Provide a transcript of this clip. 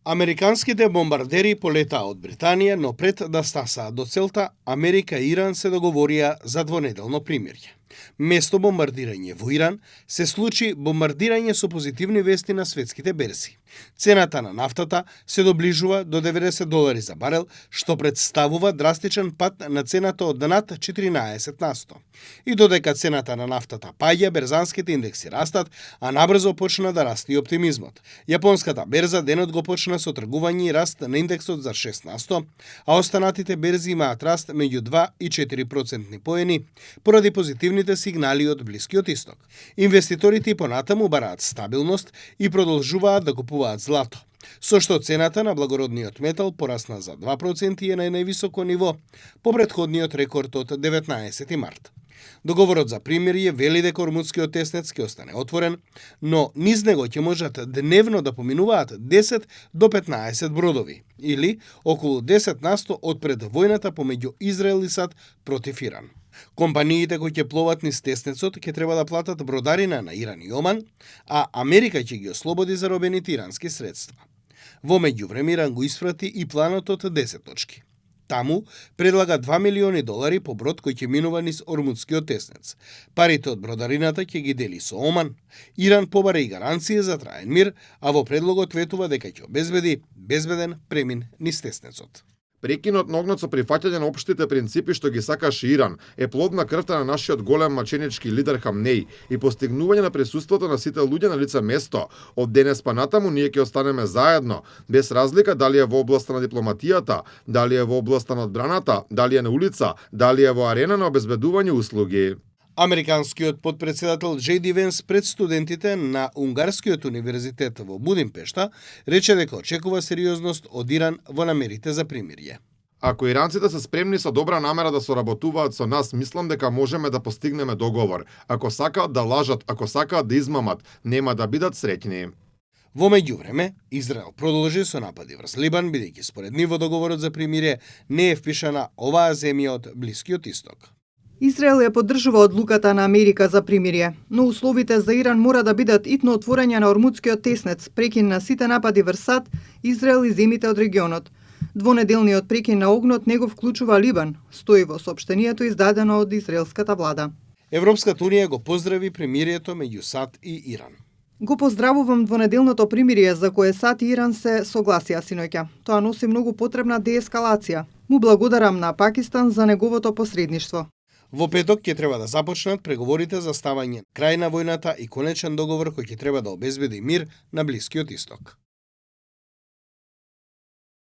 Американските бомбардери полетаа од Британија, но пред да стасаат до целта, Америка и Иран се договорија за двонеделно примирје. Место бомбардирање во Иран се случи бомбардирање со позитивни вести на светските берзи. Цената на нафтата се доближува до $90 за барел, што представува драстичен пад на цената од над 14%. И додека цената на нафтата паѓа, берзанските индекси растат, а набрзо почна да расте и оптимизмот. Јапонската берза денот го почна со тргување и раст на индексот за 6%, а останатите берзи имаат раст меѓу 2 и 4% поени, поради позитивните сигнали од Блискиот Исток. Инвеститорите и понатаму бараат стабилност и продолжуваат да купуваат злато, со што цената на благородниот метал порасна за 2% и е на највисоко ниво по претходниот рекорд од 19 март. Договорот за примирје вели дека Ормудскиот теснец ќе остане отворен, но низ него ќе можат дневно да поминуваат 10 до 15 бродови, или околу 10% од пред војната помеѓу Израел и САД против Иран. Компаниите кои ќе пловат низ теснецот ќе треба да платат бродарина на Иран и Оман, а Америка ќе ги ослободи заробените ирански средства. Во меѓувреме Иран го испрати и планот од 10 точки. Таму предлага $2 милиони по брод кој ќе минува низ Ормудскиот теснец. Парите од бродарината ќе ги дели со Оман. Иран побара и гаранција за траен мир, а во предлогот ветува дека ќе обезбеди безбеден премин низ теснецот. Прекинот на огнот со прифаќање на општите принципи што ги сакаше Иран е плод на крвта на нашиот голем маченички лидер Хамнеи и постигнување на присуството на сите луѓе на лице место. Од денес па натаму ние ќе останеме заедно, без разлика дали е во областа на дипломатијата, дали е во областа на одбраната, дали е на улица, дали е во арена на обезбедување услуги. Американскиот подпредседател Джей Ди Венс пред студентите на Унгарскиот универзитет во Будимпешта рече дека очекува сериозност од Иран во намерите за примирје. Ако иранците се спремни со добра намера да соработуваат со нас, мислам дека можеме да постигнеме договор. Ако сакаат да лажат, ако сакаат да измамат, нема да бидат среќни. Во меѓувреме, Израел продолжи со напади врз Либан, бидејќи според нив во договорот за примирје не е впишана оваа земја од Блискиот Исток. Израел ја поддржува одлуката на Америка за примирје, но условите за Иран мора да бидат итно отворање на Ормудскиот теснец, прекин на сите напади врз САД, Израел и земите од регионот. Двонеделниот прекин на огнот не го вклучува Либан, стои во соопштението издадено од израелската влада. Европската унија го поздрави примирието меѓу САД и Иран. Го поздравувам двонеделното примирие за кое САД и Иран се согласија синоќа. Тоа носи многу потребна деескалација. Му благодарам на Пакистан за неговото посредништво. Во петок ќе треба да започнат преговорите за ставање крај на војната и конечен договор кој ќе треба да обезбеди мир на Блискиот Исток.